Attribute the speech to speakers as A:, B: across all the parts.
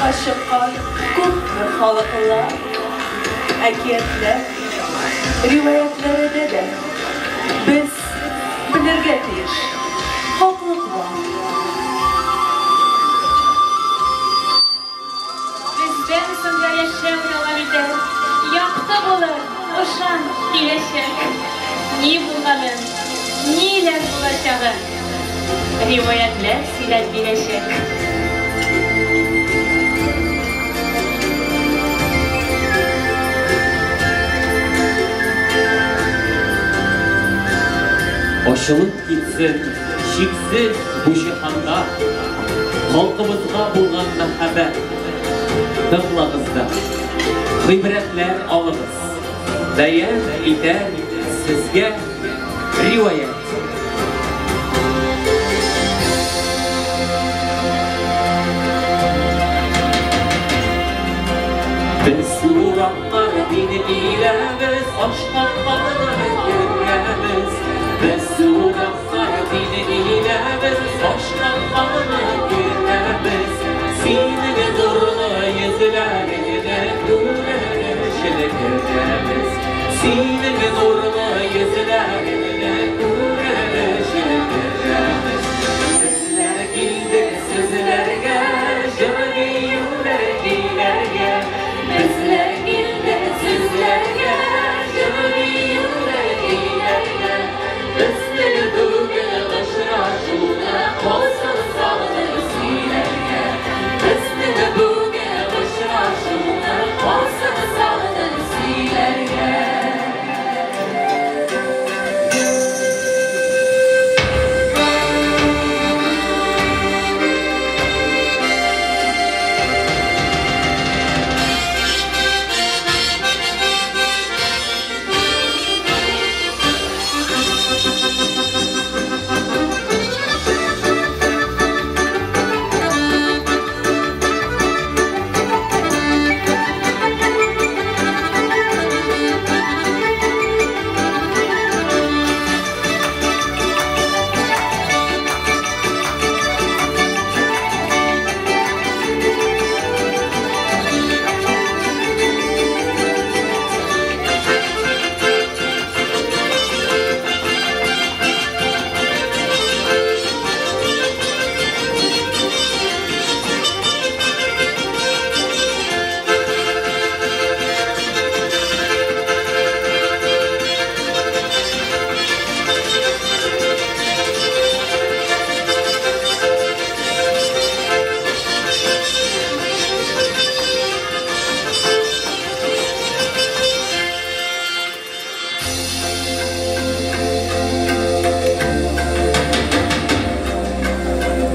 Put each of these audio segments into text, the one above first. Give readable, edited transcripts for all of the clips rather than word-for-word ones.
A: Юкка чыккан күпме халыклар, әкиятләр, риваятьләрдә дә без белергә тиеш, хаклык бар.
B: Бездән соң да яшәү дәвам итәр, якты булыр, ышан, киләчәк. Ни булганын, ниләр булачагын риваятьләр сөйләп бирәчәк.
C: Ачылып китсен чиксез бу җиһанда халкыбызга булган мәхәббәт. Тыңлагыз да, гыйбрәтләр алыгыз. Бәян итәр сезгә риваять. Без урамнар дине киләбез, ашканнарны күрәбез. Без урамнар дине киләбез, ашканнарны күрәбез. Синең нурлы йөзләреңне күрер өчен керәбез. Синең нурлы йөзләреңне күрер өчен керәбез. Безләр килдек сүзләргә, җыр биюләр көйләргә. Безләр килдек сүзләргә, җыр биюләр көйләргә. Безнең бүген очрашуны калсын сагынып сөйләргә. Безнең бүген очрашуны калсын сагынып сөйләргә.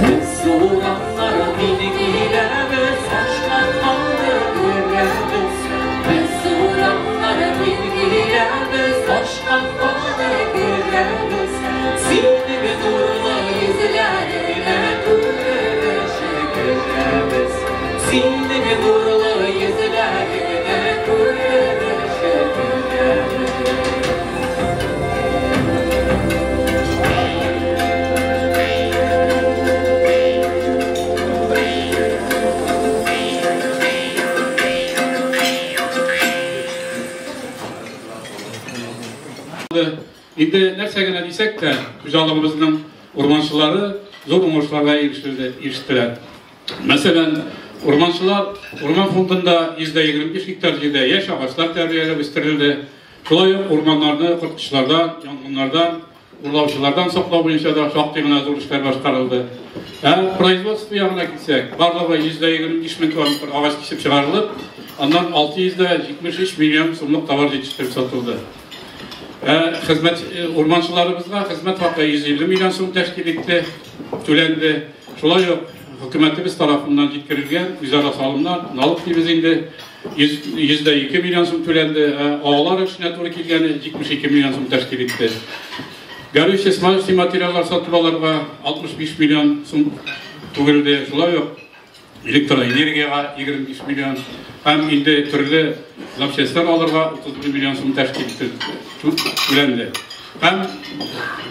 C: Без урамнар дине киләбез, ашканнарны күрәбез. Без урамнар дине киләбез, ашканнарны күрәбез. Синең нурлы йөзләреңне күрер өчен керәбез. Синең нурлы йөзләреңне күрер өчен керәбез.
D: Инде нәрсә генә дисәк тә, хуҗалыгыбызның урманчылары зур уңышларга ирештеләр. Мәсәлән, урманчылар урман фондында 125 гектар җирдә яшь агачлар тәрбияләп үстерелде. Шулай ук урманнарны корткычлардан, янгыннардан, урлаучылардан саклау буенча да шактый гына зур эшләр башкарылды. Ә производство ягына килсәк, барлыгы 125 мең тонна агач кисеп чыгарылып, аннан 673 миллион сумлык товар җитештереп сатылды. Хезмәт урманчыларыбызга хезмәт хакы 150 миллион сум тәшкил итте, түләнде. Шулай ук хөкүмәтебез тарафыннан җиткерелгән үзара салымнар, налог дибез инде, 102 миллион сум түләнде, агалар эшенә туры килгәне 72 миллион сум тәшкил итте. Горючий смазочный материаллар сатып алырга 65 миллион сум түгелде. Шулай ук электроэнергияга 25 миллион һәм инде төрле запчастьлар алырга 31 миллион сум тәшкил итте, түләнде. Һәм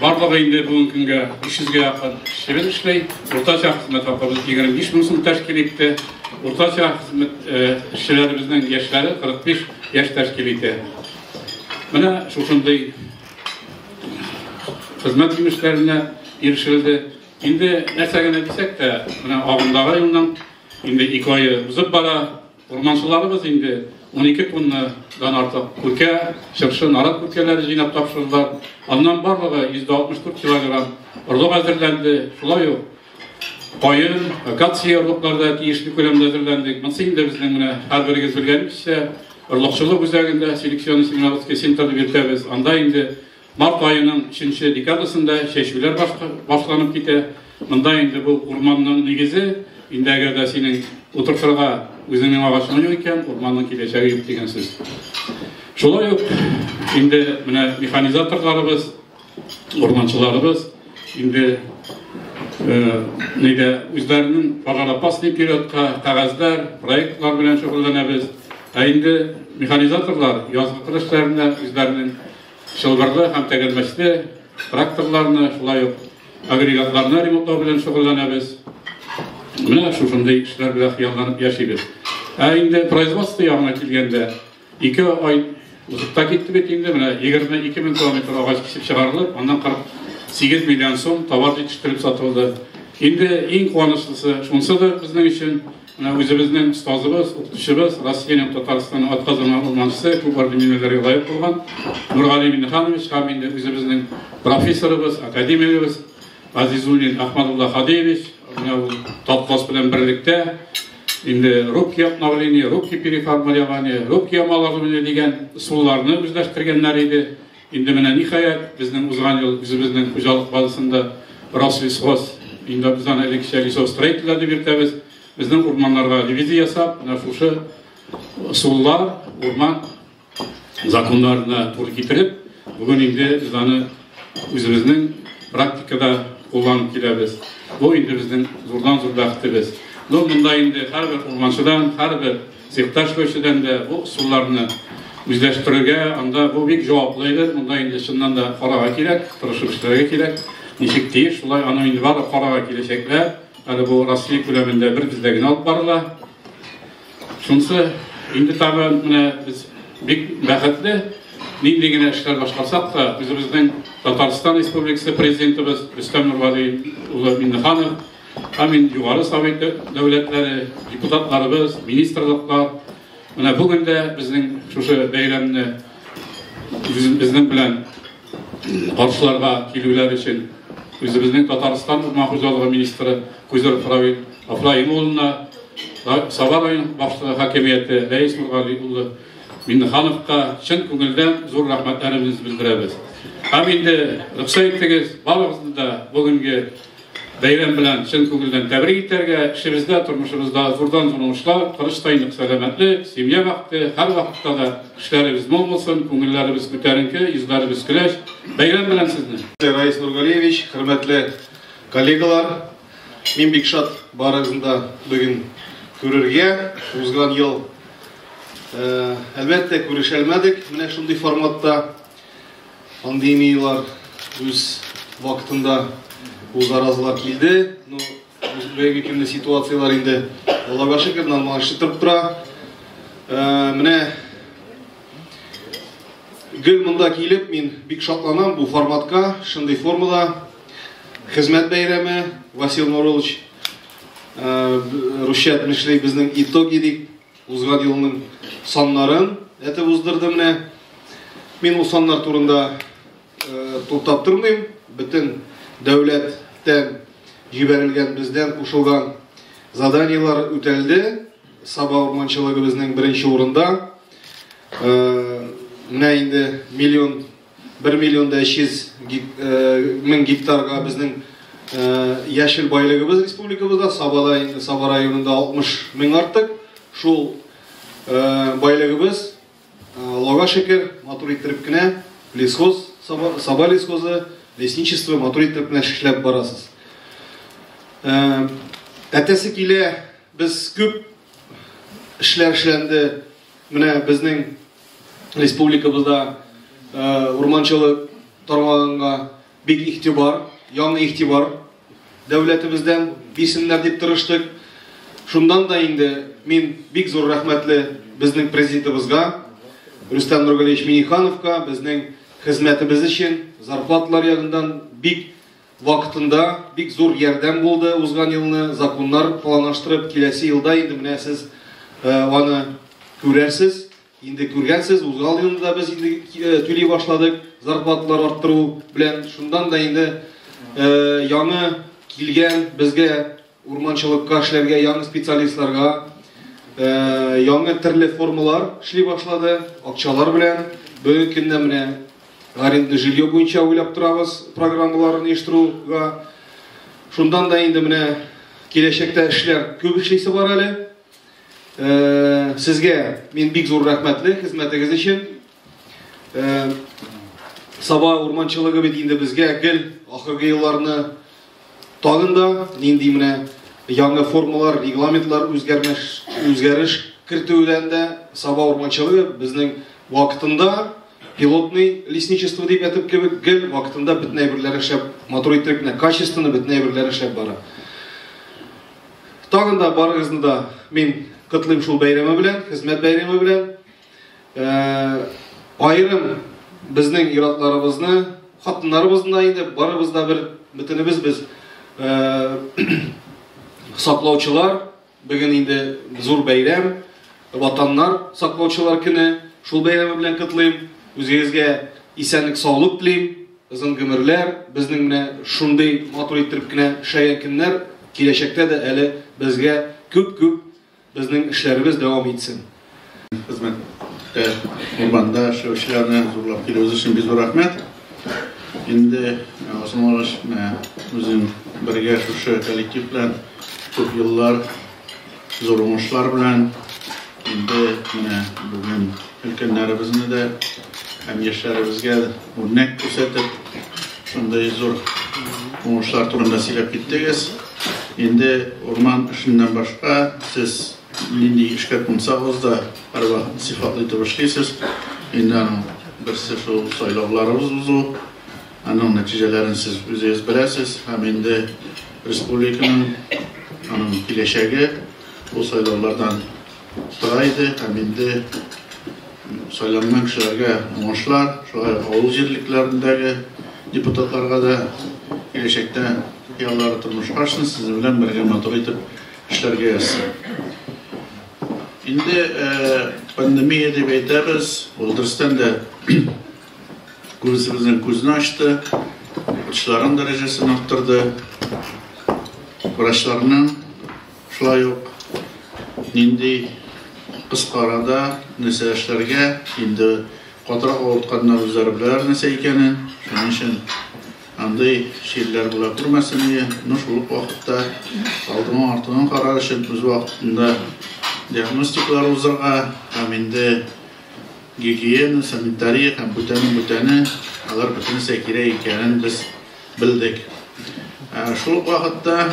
D: барлыгы инде бүгенге көнгә 300гә якын эшчебез эшли. Уртача хезмәт хакыбыз 25 мең сум тәшкил итте. Уртача хезмәт эшчеләребезнең яшьләре 45 яшь тәшкил итә. Менә шушындый хезмәт җимешләренә ирешелде. Инде нәрсә генә дисәк тә, менә агымдагы елның инде 2 ае узып бара. Урманчыларыбыз инде 12 тоннадан артык күркә, чыршы, нарат күркәләре җыйнап тапшырдылар. Аннан барлыгы 164 килограмм орлык әзерләнде. Шулай ук каен, акация орлыклары да тиешле күләмдә әзерләнде. Монысы инде безнең менә һәрберегез белгәнегезчә, орлыкчылык үзәгендә селекционно-семеноводский центр дип йөртәбез. Анда инде март аеның 3 декадасында чәчүләр башланып китә. Монда инде бу урманның нигезе, инде әгәр дә синең утыртырга үзеңнең агачың юк икән, урманның киләчәге юк дигән сүз. Шулай ук инде менә механизаторларыбыз, урманчыларыбыз инде нидә үзләренең пожароопасный периодка кәгазьләр, проектлар белән шөгыльләнәбез. Ә инде механизаторлар язгы кыр эшләренә үзләренең чылбырлы һәм тәгәрмәчле тракторларны, шулай ук агрегатларны ремонтлау белән шөгыльләнәбез. Менә шушындый эшләр белән хыялланып яшибез. Ә инде производство ягына килгәндә, 2 ай узып та китте бит инде, менә 22 мең километр агач кисеп чыгарылып, аннан 48 миллион сум товар җитештереп сатылды. Инде иң куанычлысы шунсыдыр безнең өчен, менә үзебезнең остазыбыз, укытучыбыз, Россиянең Татарстанның атказанган урманчысы, күп орден-медальләргә лаек булган Нургали Миннеханович һәм инде үзебезнең профессорыбыз, академигыбыз Азизуллин Ахмадулла Хадиевич, менә ул Татлас белән берлектә инде рубки обновление, рубки переформирование, рубки омоложение дигән ысулларны үзләштергәннәр иде. Инде менә ниһаять безнең узган ел үзебезнең хуҗалык базасында Рослесхоз, инде без аны элеккечә лесостроительләр дип йөртәбез, безнең урманнарга ревизия ясап, менә шушы ысуллар урман законнарына туры китереп, бүген инде без аны үзебезнең практикада кулланып киләбез. Бу инде безнең зурдан-зур бәхетебез. Ну, монда инде һәрбер урманчыдан, һәрбер цехта эшләүчедән дә бу ысулларны үзләштерергә, анда бу бик җаваплы әйбер. Монда инде чыннан да карага кирәк, тырышып эшләргә кирәк. Ничек тиеш, шулай аны инде бары карага киләчәкләр. Әле бу Россия күләмендә бер бездә генә алып барыла. Шунысы инде тагы менә без бик бәхетле, нинди генә эшләр башкарсак та, үзебезнең Татарстан Республикасы президентыбыз Рөстәм Нургали улы Миннеханов һәм инде Югары Совет дәүләтләре, депутатларыбыз, министрлыклар менә бүген дә безнең шушы бәйрәмне безнең белән каршыларга килүләр өчен үзебезнең Татарстан урман хуҗалыгы министры Кузеров Равил Афраим улына, Саба район башлыгы хакимияте Рәис Нургали улы Миннехановка чын күңелдән зур рәхмәтләребезне белдерәбез. Һәм инде рөхсәт итегез, барыгызны да бүгенге бәйрәм белән чын күңелдән тәбрик итәргә, эшебездә, тормышыбызда зурдан-зур уңышлар, тырыш тайнык сәламәтлек, семья бәхете, һәр вакытта да эшләребез мул булсын, күңелләребез күтәренке, йөзләребез көләч. Бәйрәм белән сезне!
E: Раис Нургалиевич, хөрмәтле коллегалар, мин бик шат барыгызны да бүген күрергә. Узган ел, әлбәттә, күрешәлмәдек менә шундый форматта. Пандемиялар үз вакытында ул заразалар килде. Но бүгенге көндә ситуациялар инде Аллага шөкер, нормальләшеп тора. Менә гел монда килеп мин бик шатланам бу форматка, шундый формада. Хезмәт бәйрәме, Васил Нурулович, русча әйтмешли безнең итоги дип узган елның саннарын әйтеп уздырды менә. Мин ул саннар турында туктап тормыйм. Бөтен дәүләттән җибәрелгән, бездән кушылган заданиелар үтәлде. Саба урманчылыгы безнең беренче урында. Менә инде бер миллион да өч йөз мең гектарга безнең яшел байлыгыбыз республикабызда. Сабада инде Саба районында 60 мең артык. Шул байлыгыбыз, Аллага шөкер, матур иттереп кенә лесхоз, Саба лесхозы, лесничество матур иттереп кенә эшләп барасыз. Әтәсе килә, без күп эшләр эшләнде. Менә безнең республикабызда урманчылык тармагынга бик игътибар, яңа игътибар дәүләтебездән бирсеннәр дип тырыштык. Шуннан да инде мин бик зур рәхмәтле безнең президентыбызга, Рөстәм Нургалиевич Миннихановка, безнең хезмәтебез өчен зарплаталар ягыннан бик вакытында бик зур ярдәм булды узган елны законнар планлаштырып киләсе елда инде менә сез аны күрәрсез. Инде күргәнсез, узган елны да без инде түли башладык зарплаталар арттыру белән. Шуннан да инде яңа килгән безгә урманчылыкка эшләргә яңа специалистларга яңа төрле формалар эшли башлады, акчалар белән. Бүгенге көндә менә арендный жилье буенча уйлап торабыз программаларын оештыруга. Шуннан да инде менә киләчәктә эшләр күп эшлисе бар әле. Сезгә мин бик зур рәхмәтле хезмәтегез өчен. Саба урманчылыгы бит инде безгә гел ахыргы елларны тагын да нинди менә яңа формалар, регламентлар үзгәреш кертүдән дә Саба урманчылыгы безнең вакытында пилотный лесничество дип әйтеп кебек гел вакытында бөтен әйберләр эшләп, матур итеп, менә качественно бөтен әйберләр эшләп бара. Тагын да барыгызны да мин котлыйм шул бәйрәме белән, хезмәт бәйрәме белән. Аерым безнең ир-атларыбызны, хатыннарыбызны да инде барыбыз да бер бөтенебез без саклаучылар. Бүген инде зур бәйрәм, ватаннар саклаучылар көне. Шул бәйрәме белән котлыйм. Үзегезгә исәнлек, саулык телим, озын гомерләр. Безнең менә шундый матур иттереп кенә эшләгән көннәр киләчәктә дә әле безгә күп-күп безнең эшләребез дәвам итсен.
F: Хезмәттә урманда эшләүчеләрне зурлап килүегез өчен бик зур рәхмәт. Инде Османович менә үзем бергә шушы коллектив белән күп еллар зур уңышлар белән инде менә бүген өлкәннәребезне дә һәм яшьләребезгә үрнәк күрсәтеп шундый зур уңышлар турында сөйләп киттегез. Инде урман эшеннән башка сез нинди эшкә кунсагыз да һәрвакыт сыйфатлы итеп эшлисез. Инде аның берсе шул сайлауларыбыз узу, аның нәтиҗәләрен сез үзегез беләсез һәм инде республиканың аның киләчәге ул сайлаулардан тора иде һәм инде сайланган кешеләргә уңышлар, шулай ук авыл җирлекләрендәге депутатларга да киләчәктә хыяллары тормышка ашсын, сезнең белән бергә матур итеп эшләргә язсын. Инде пандемия дип әйтәбез, ул дөрестән дә күбесебезнең күзен ачты, укытучыларның дәрәҗәсен арттырды, врачларның шулай ук нинди кыска арада нәрсә эшләргә, инде катырак авыртканнар үзләре беләләр нәрсә икәнен, шуның өчен андый чирләр була күрмәсен иде. Но шул ук вакытта алдыңа артыңа карар өчен үз вакытында диагностикалар узарга һәм инде гигиена, санитария һәм бүтәне-бүтәне алар бөтенесе кирәк икәнен без белдек. Шул ук вакытта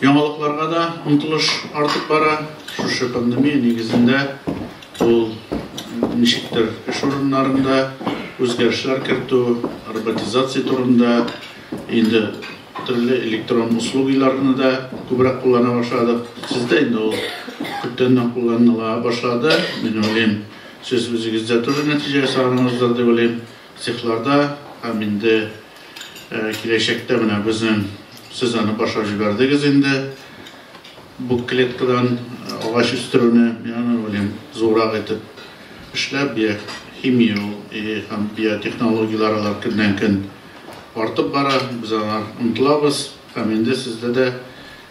F: яңалыкларга да омтылыш артып бара. Шушы пандемия нигезендә ул ничектер эш урыннарында үзгәрешләр кертү, роботизация турында инде төрле электрон услугаларны да күбрәк куллана башладык. Сездә инде ул күптәннән кулланыла башлады. Мин уйлыйм, сез үзегездә тоже нәтиҗә ясаганыңыздыр дип уйлыйм. Цехларда һәм инде киләчәктә менә безнең сез аны башлап җибәрдегез инде. Бу клеткадан агач үстерүне, мин аны уйлыйм, зуррак итеп эшләп, биохимия һәм биотехнологияләр алар көннән-көн артып бара, без аңа омтылабыз һәм инде сездә дә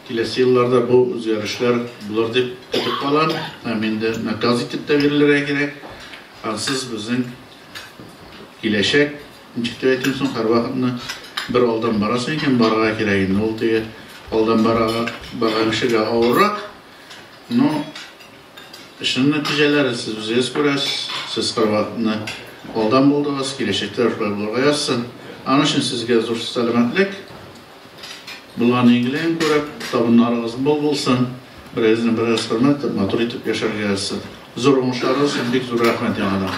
F: киләсе елларда бу үзгәрешләр булыр дип көтеп калам һәм инде наказ итеп тә бирелергә кирәк. Ансыз безнең киләчәк, ничек дип әйтим соң, һәрвакытны бер алдан барасың икән, барырга кирәк инде. Ул теге алдан барган кешегә авыррак, но эшнең нәтиҗәләре сез үзегез күрәсез, сез һәрвакытны алдан булдыгыз, киләчәктә шулай булырга язсын. Аның өчен сезгә зур сәламәтлек, булган игелеген күреп, табыннарыгыз мул булсын, берегезне берегез хөрмәт итеп, матур итеп яшәргә язсын. Зур уңышларыгыз өчен бик зур рәхмәт яңадан.